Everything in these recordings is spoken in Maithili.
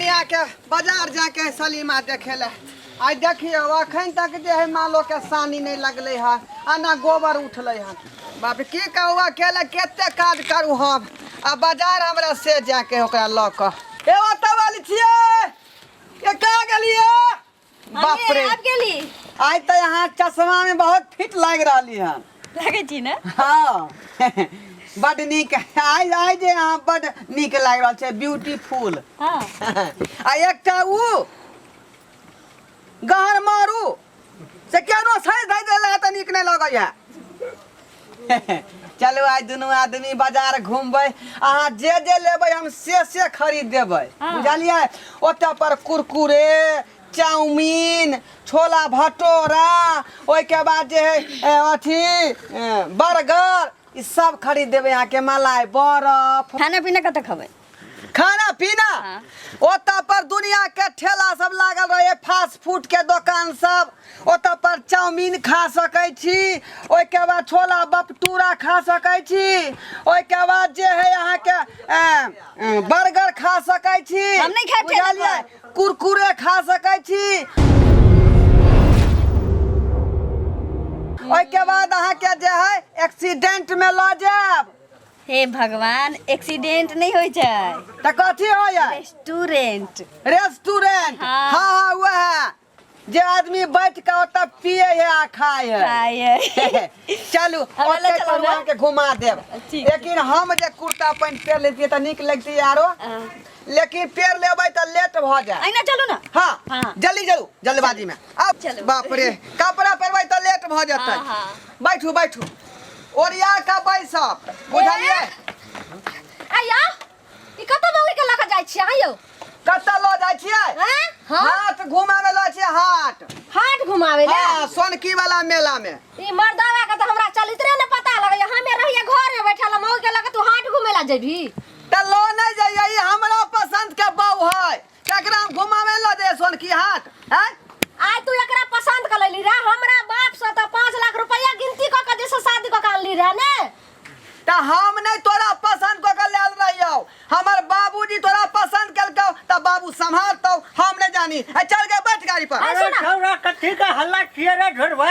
कनिया के बाजार जाके सलीमा देखे ले। आइ देखियौ, अखन तक जे है मालो के सानी नहीं लगले है आ ना गोबर उठले हन। बाप रे, की कहू, अकेले कते काज करू हम। आ बाजार हमरा से जाके ओकरा लऽ कऽ। ए ओतऽ वाली छियै, ए कहाँ गेलियै? बाप रे, आबि गेली। आइ तऽ यहाँ चश्मा में बहुत फिट लागि रहली हन। लगै छी ने? हाँ, बड नीक। आइ आइ जे अहाँ बड नीक लागि रहल छै, ब्यूटीफुल। आ एकटा ऊ गहर मारू से केनो सही धै देला तऽ नीक नहि लगैया। चलू, आइ दुनू आदमी बाजार घूमबै। अहाँ जे जे लेबै, हम से से खरीद देबै। बुझलियै? ओतऽ पर कुरकुरे, चाउमीन, छोला भटोरा, ओहिके बाद जे है अथी बर्गर, ई सब खरीद देबै अहाँके, मलाई बरफ। खाना पीना कतऽ खबै? खाना पीना? हाँ। ओतऽ पर दुनिया के ठेला सब लागल रहे, फास्ट फूड के दोकान सब। ओतऽ पर चाउमीन खा सकै छी, ओहिके बाद छोला बपटूरा खा सकै छी, ओहिके बाद जे है अहाँके बर्गर खा सकै छी। हम नहि खायब ठेला पर। बुझलियै? कुरकुरे खा सकै छी। ओहिके बाद अहाँके जे है एक्सीडेंट में लऽ जायब। हे भगवान, एक्सीडेंट नहीं होइ छै। तऽ कथी होइया? रेस्टोरेंट। रेस्टोरेंट। हाँ। हाँ हाँ, वह जे आदमी बैठ के ओतऽ पिए है आ खाए है। खाय है। चलू, हमरा लग ओतै चलू पर ने। अहाँके घुमा देब। ठीक। लेकिन हम जे कुर्ता पैंट पहिर लेतियै तऽ नीक लगतियै आरो, हाँ। लेकिन पहिर लेबै तऽ लेट भऽ जायत। अहिना चलू ने। हाँ। हाँ। जल्दी चलू, जल्दबाजी में आउ। चलू। बाप रे, कपड़ा पहिरबै तऽ लेट भऽ जेतै। हाँ, हाँ। बैठू बैठू, ओरिया के बैसब, बुझलियै? आया, ई कतऽ मौगी के लऽ कऽ जाइ छियै अहाँ यौ? कतऽ लऽ जाइ छियै? हैं? हाँ। हाट घुमावे लऽ छियै, हाट। हाट घुमावे ले? हाँ, सोनकी वाला मेला में। ई मर्दावा के तऽ हमरा चलित्रे ने पता लगैया। हमे रहिए घर में बैठल, मौगी के लऽ कऽ तू हाट घुमे ला जेबही? तऽ लऽ नहि जाइए, ई हमरा पसंद के बहू है, तकरा हम घुमावे लऽ जाइए सोनकी हाट, हैं? आइ तू एकरा पसंद कर लेली रे? हमरा बाप से तऽ 5 लाख रुपया गिनती कऽ के जैसे शादी कऽ के आनली रहे ने। तऽ हम नहि तोरा पसंद कऽ के लायल रहियौ, हमर बाबूजी तोरा पसंद केलकौ, तऽ बाबू सम्हारतौ, हम नहि जानी। ए, चल गे, बैठ गाड़ी पर। अरे अरे सुना। छौड़ा, कथी के हल्ला छियै रे ढोरबा?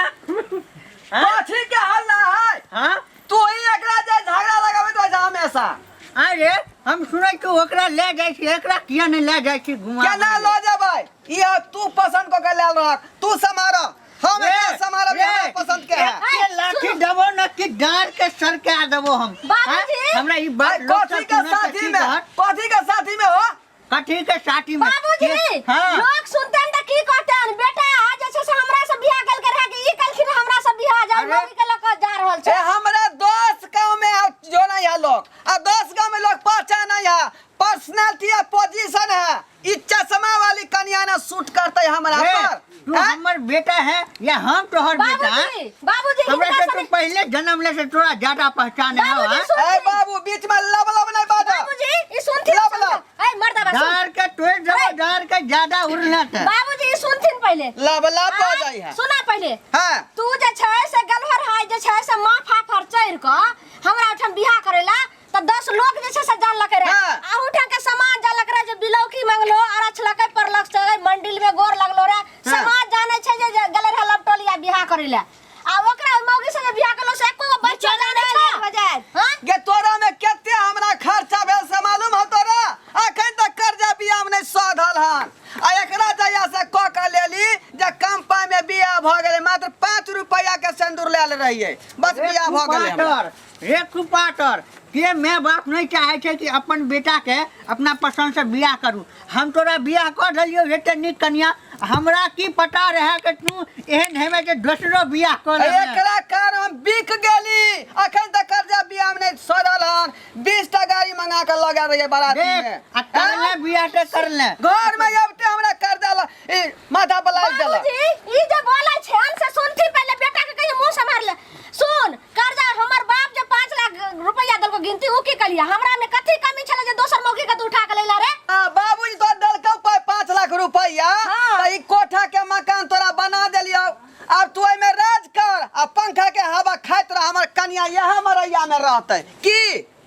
हाँ? कथी के हल्ला है? हाँ? तू ही एकरा जे झगड़ा लगाबैत रहै छै हमेशा। अरे, हम सुनै छी ओकरा ले जाइ छी, एकरा किया नहि ले जाइ छी घुमा? केना लऽ जेबै? ई तू पसंद कऽ के लायल रहक, तू सम्हार, हम एकरा सम्हारब, ई हमरा पसंद के है। एके लाठी देबो न कि डार के सरका देबो हम। बाबूजी! हाँ? हमरा ई बात अरे, लोक कथी सब के सुनत तऽ साथी की में? कहत? कथी के साथी में हो? कथी के साथी में? बाबूजी! हाँ। लोग सुनते त की कहतन? बेटा जे छै से हमरा से बियाह कल के रहे कि ई कलखिन हमरा से बियाह जा अरे। मौगी के लऽ कऽ जा रहल ए छै। हमरा 10 गांव में अब जो नहीं है लोग, आ 10 गांव में लोग पहचान नहीं है, पर्सनालिटी और पोजीशन है। ई चश्मा वाली कन्या ना सूट करते हमरा रे, पर। तू हैं? हमर बेटा है या हम तोहर बेटा? बाबूजी, बाबूजी, हमरा हिनका से तू सने- पहले जन्म ले से तोरा ज्यादा पहचान है। बाबूजी, हाँ? सुन। ए बाबू, बीच में लब लब नहीं बाजा। बाबूजी, ई सुनथिन। लब लब। ए मर्दाबा, सुन। डार के तोड़ देबो, डार के ज्यादा उड़ना ते। बाबूजी, ई सुनथिन पहिले। लब लब बाजै है। सुना पहिले। हाँ। तू जे छै से गलहर हाय जे छै से माफा फर चढ़ कऽ हमरा ओहिठाम बियाह करेला तऽ 10 लोग जे छै से जानलकै रहे। आ ओहिठाम के समाज जानलक रहे जे बिलौकी मंगलो, अरछलकै, परलक से मंडिल में गोर लगलो रहे। समाज जानै छै जे जे गेलै रहे लपटोलिया बियाह करै ले, आ ओकरा मौगी से जे बियाह करलो से एको गो बच्चा जानै छै? हो जायत। हाँ? गे, तोरा में कते हमरा खर्चा भेल से मालूम हो तोरा? अखन तक कर्जा बियाह में नहीं सधल हन, आ एकरा जहिया से कऽ के लेली जे कम पाई में बियाह भऽ गेलै, मात्र 5 रुपया के सिंदूर लेल रहियै, बस बियाह भऽ गेलै हमरा। कुपातर रे कुपातर, के माय बाप नहीं चाहे छै कि अपन बेटा के अपना पसंद से बियाह करू? हम तोरा बियाह कऽ देलियौ एते नीक कनिया, हमरा की पता रहे कि तू एहन हेबे जे दोसरो बियाह कऽ लेबे। एकरा कारण हम बिक गेली, अखन तक कर्जा बियाह में नहीं सधल हन। 20 टा गाड़ी मंगा के लगा रहियै बाराती देख में। आ कर ले बियाह ते कर ले। घर में अबते हमरा कर्जा ला ई माथा पर लाग देलक। बाबूजी, ई जे बोलै छैन से सुनथिन पहिले, बेटा के कहियो मुंह सम्हार ले। सुन, कर्जा हमर बाप जे 5 लाख रुपया देलको गिनती, उ की कलिया? हमरा में कथी कमी छले जे दोसर मौगी के तू उठा के लैला रे? आ बाबूजी तो देलकौ पाइ 5 लाख रुपया। हाँ। तऽ ई कोठा के मकान तोरा बना देलियौ, आब तू एहिमे राज कर आ पंखा के हवा खाइत रह। हमर कनिया इएह मरैया में रहतै की?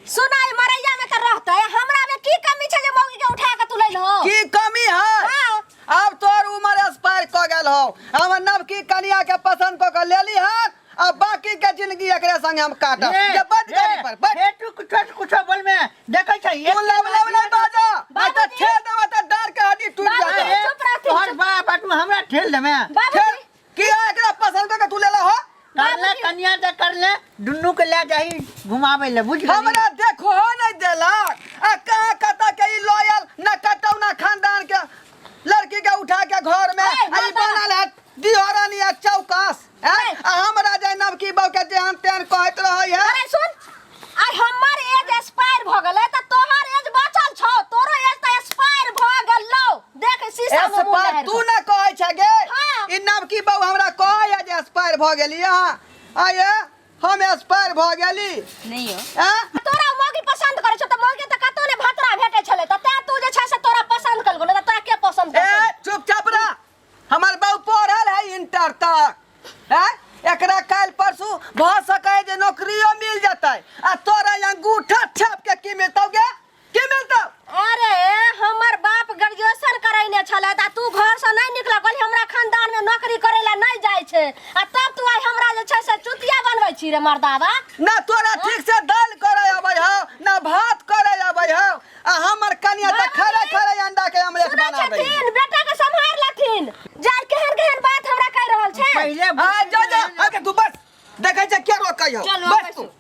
सुना, ई मरैया में त रहतै, हमरा में की कमी छै जे मौगी के उठा के तू लैलहो? की कमी गेल हौ। हमर नवकी कनिया के पसंद कऽ के लेली हन, आ बाकी के जिंदगी एकरे संगे हम काटब। जे बैठ गाड़ी पर बैठ। हे तू कुछो कुछो बोल में देखै छै। तू लब लब नहीं बाजा, नहीं तो ठेल देबा त डार के हड्डी टूट बाबूजी, जाता। चुप रहथिन, तोहर चुप। बाप आ तू हमरा ठेल देमे? बाबूजी। ठेल की एकरा पसंद कऽ के तू लेला हो? करले कनिया त करले, दुनू के ले जाही घुमाबै ले, बुझ गेली? हमरा देखो नहीं देलक, आ कहाँ कतऽ के ई लॉयल न कतौ न खानदान के लड़की के उठा के घर में ए, आ ई बाबा। बनल है दिहरानी आ चौकस हैं? आ हमरा जे नवकी बहू के जेहन तेहन कहैत रहै है। अरे सुन, आइ हमर एज एक्सपायर भ गेलै त तोहर एज बचल छौ, तोरो एज त एक्सपायर भ गेलौ। देख शीशा में मुंह एक्सपायर लहर तू कऽ। न कहै छै गे। हाँ। ई नवकी बहू हमरा कहै है जे एक्सपायर भ गेली अहाँ। आये हम एक्सपायर भ गेली। नहीं हो। हैं? तोरा मौगी पसंद करै छौ त मौगी त कतौ ने भतरा भेटै छलै, त तें तू जे छै से तोरा पसंद कल गेलौ, त तोरा के पसंद ए करतौ? चुपचाप रह, हमर बहू पढ़ल है इंटर तक हैं? एकरा काल्हि परसू भऽ सकै जे नौकरियो मिल जेतै, आ तोरा अंगूठा छाप के की मिलतौ गे? की मिलतौ? अरे हमर बाप ग्रेजुएशन करैने छलै त तू घर से नहीं निकल, कहली हमरा खानदान में नौकरी करे ला नहीं जाय छै, आ तब तू आइ हमरा जे छै से चुतिया बनबै छी रे मर्दाबा। ना तोरा ठीक से दाल करे अबै हौ, ना भात करे अबै हौ, आ हमर कनिया त खड़े खड़े अंडा के ऑमलेट सुनै बना दै। छथिन, बेटा के सम्हार लेथिन, जाय केहन केहन बात हमरा कहि रहल छै। पहिले आ जा जा आके तू बस देखै छै के रोकै हौ। चलू, बस बैसू। तू।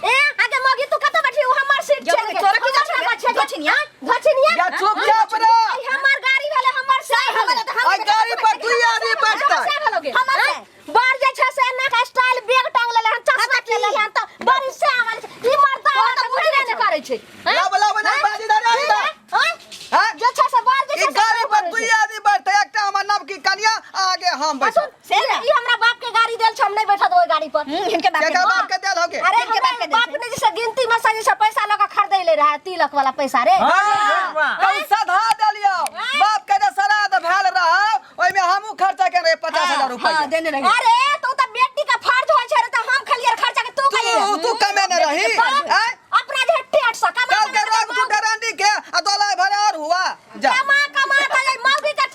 ए आगे मगी तू कतऽ बैठी? उ हमर सीट जब छै। तोरा की जाय छै? घछिनिया? घछिनिया? या चुपचाप रह। आई हमर गाड़ी भेलै, हमर से हमर भेलै। तऽ आ गाड़ी पर तू आदमी बैठतै। हमर से भेलौ गे। हमर से। आँय? बाहर जे छै से एना के स्टाइल बैग टांग लेले हन, चश्मा के लेले हन, तऽ बड़ी से आवल छै। ई मर्दा तोरा तऽ बुझबे नहि करै छै। आँय? लब लब नहीं बाजी दे रे इधर। आँय? हैं? जे छै से बाहर जे ई छै से गाड़ी पर करै तू छै। आदमी बैठतै, एकटा हमर नवकी कनिया आगे हम आ बैठब। सुन, से ई हमरा बाप के गाड़ी देल छै, हम नहीं बैठत ओहि गाड़ी पर। हिनके बाप के केकर बाप के देल होगे? अरे हिनके बाप हमरा के देल बाप छै। ने जैसे गिनती में से जैसे पैसा लऽ के खरीदै ले रहा तिलक वाला पैसा रे। हाँ, वाह। तो सधा देलियौ। बाप के जे श्राद्ध भेल रहौ, ओहिमे हमहूँ खर्चा केने रहियै 50,000 रुपैआ। हाँ, देने रही। अरे तो त बेटी का फर्ज होय छै रे, त हम खलियर खर्चा के तू खलियर। तू तू कमेने रही आँय? अपना जे टेट से कमा कल के रोग तू डरांडी के आ दोलाई भरे और हुआ जा। कमा कमा त ये मौगी के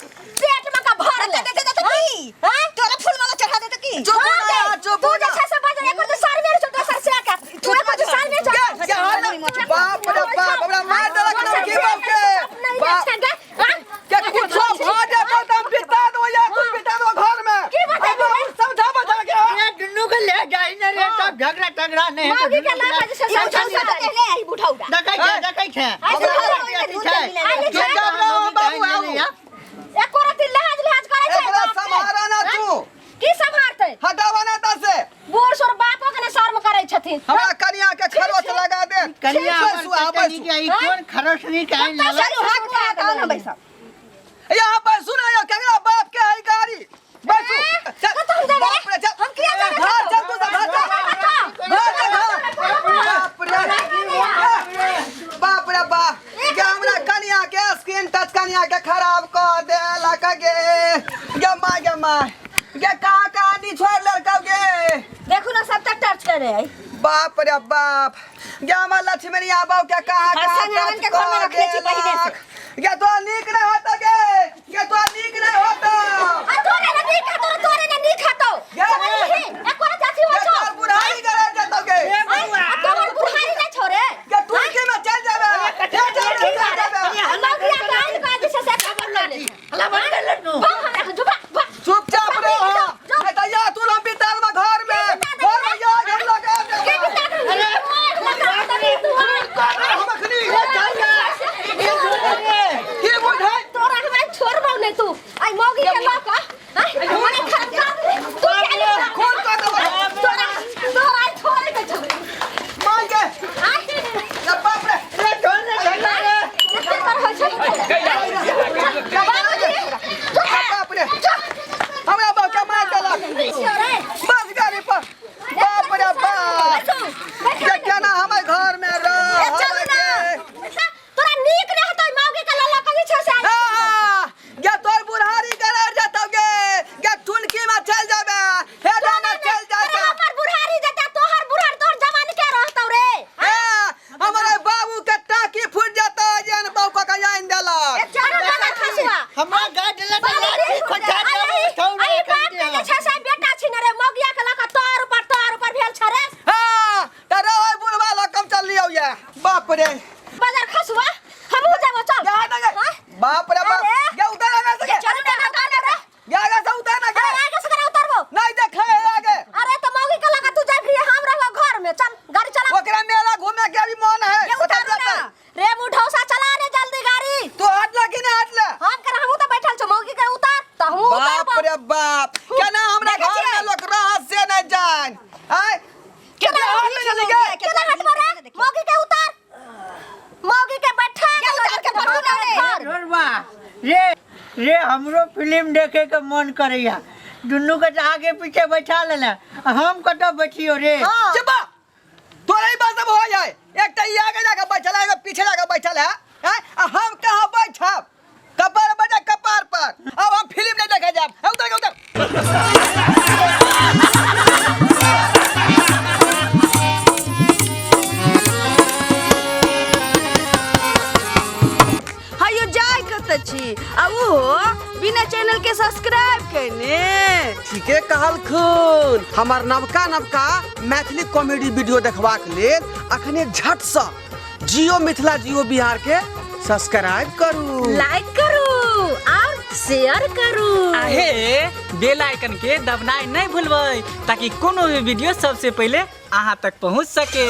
पेट में का भर ले। दे दे दे की? हैं? तोरा फूल माला चढ़ा दे की? चुप हाँ ना, गे, चुप तू जे ना। छै से बजर एको जे सार मेरे छौ दोसर से के। तू एको जे सार मेरे छौ। गे, गे, हट। बाप रे बाप, हमरा मार देलक नवकी बहू के। बाप के कुछो भ जेतौ त हम बिता दो या तू बिता दो घर में। की बतेबी रे? समझा बता के। ए दुनू के ले जाही ने रे, तब झगड़ा तगड़ा नहीं है। मौगी के लऽ के जे छै ई से बुढ़ौरा समझा तऽ ले आई बुढ़ौरा। देखै छै, देखै छै। आइ हमरा बुढ़ौरा अथी छै। आइ चुपचाप रहो बाबू, आउ। एको रति लहाज लहाज करै छै एकरा बाप के। सम्हारा ना तू। की सम्हारतै? हटावा ना ता से। बूढ़ सूढ़ बापो के ने शर्म करै छथिन। हमरा कनिया के खरोच लगा दे। कनिया बैसू, हमर अहाँ कते बैसू। नीक है, ई कोन खरोसनी के आनि लेलक? चलू, हाथ उठा के आउ ने बैसब। यहाँ पर सुना यो केकरा बाप के है गाड़ी। बैसू। चल, कतऽ हम जेबै? बाप रे, चल। हम किया जेबै? घर चल तू सब, घर चल। घर चल, घर। बाप रे। बाप रे बाप। गे हमरा कनिया के स्क्रीन टच कनिया के खराब कऽ देलक गे। गे माय, गे माय। गे कहाँ कहाँ निछोड़ लेलकौ गे। देखू ना सब तक टर्च करे है। बाप रे बाप। गे हमर लक्ष्मणिया बहू के कहाँ हाँ, कहाँ संग हमन टच के घर में कऽ रखने छी पहिले से। देलक। गे तो नीक नहीं होता गे, गे तो नीक नहीं होता। आ तोरे ने नीक हेतौ रे, तोरे ने नीक हेतौ। गे, समझलिही? एको रति अथी होइ गे छौ। तोर बुढ़ारी करे जेतौ गे। आँय? आ तोहर बुढ़ारी नहि छौ रे। गे तू की में चल जाबे, चल जाबे, चल जाबे। आ मौगिया के आनि कऽ जे छै से खबर लऽ ले। हल्ला बंद कर ले तू। भाग हमरा से, जो भाग, भाग। चुपचाप रहो, नहीं तो या तू हम बिताल में घर में, घर में या घर लगा के दे। बिता दे? मोर लगा देबही तू, आइ। हम अखनी की बुझल रे बाप रे। बाजार खसुआ हमहू जाबो चल। जा ना गे। हाँ? बाप रे बाप। अरे। गे उतर आगे से गे। चल ना उतार ना रे। गे आगे से उतर ना गे। अरे आगे से करा उतारबो। नहीं देखे है आगे। अरे तो मौगी के लगा तू जाय फिर हम रहबो घर में, चल गाड़ी चला। ओकरा मेला घूमे के अभी मन है। ये ओकरा उतारू ना। जाता। रे मुढौसा चला रे जल्दी गाड़ी। तू हट ला कि ना हट ला? हम कर हमहू तो बैठल छो, मौगी के उतार त हमहू बाप उतारबो। रे बाप, केना हमरा देखै घर में छियै? लोग रह से नहीं जान। आय केना हट हट चली गे? केना हटबो रे? मौगी के उतार, मौगी के बैठा के उतार के पठो ना रे। घर। ढोरबा रे रे हमरो फिल्म देखे के मन करैया, दुनू के तऽ आगे पीछे बैठा लेले, हम कतऽ बैठियो रे? हाँ। चुप, तोरे ही बात सब हो जाए। एक तो ई आगे जाके बैठल है, एगो पीछे जाके बैठल है, हैं? आ हम कहाँ बैठब? कपार बजा कपार पर। अब हम फिल्म नहीं देखे जाब। ए, उतर उतर। हयो जाय कतऽ छी आ ओहो बिना चैनल के सब्सक्राइब केने? ठीके कहलखुन। हमर नवका नवका मैथिली कॉमेडी वीडियो देखबाक लेल अखने झट से जियो मिथिला जियो बिहार के सब्सक्राइब करू, लाइक करू और शेयर करू। आहे बेल आइकन के दबनाइ नहीं भूलबै ताकि कोनो भी वीडियो सबसे पहले अहाँ तक पहुँच सके।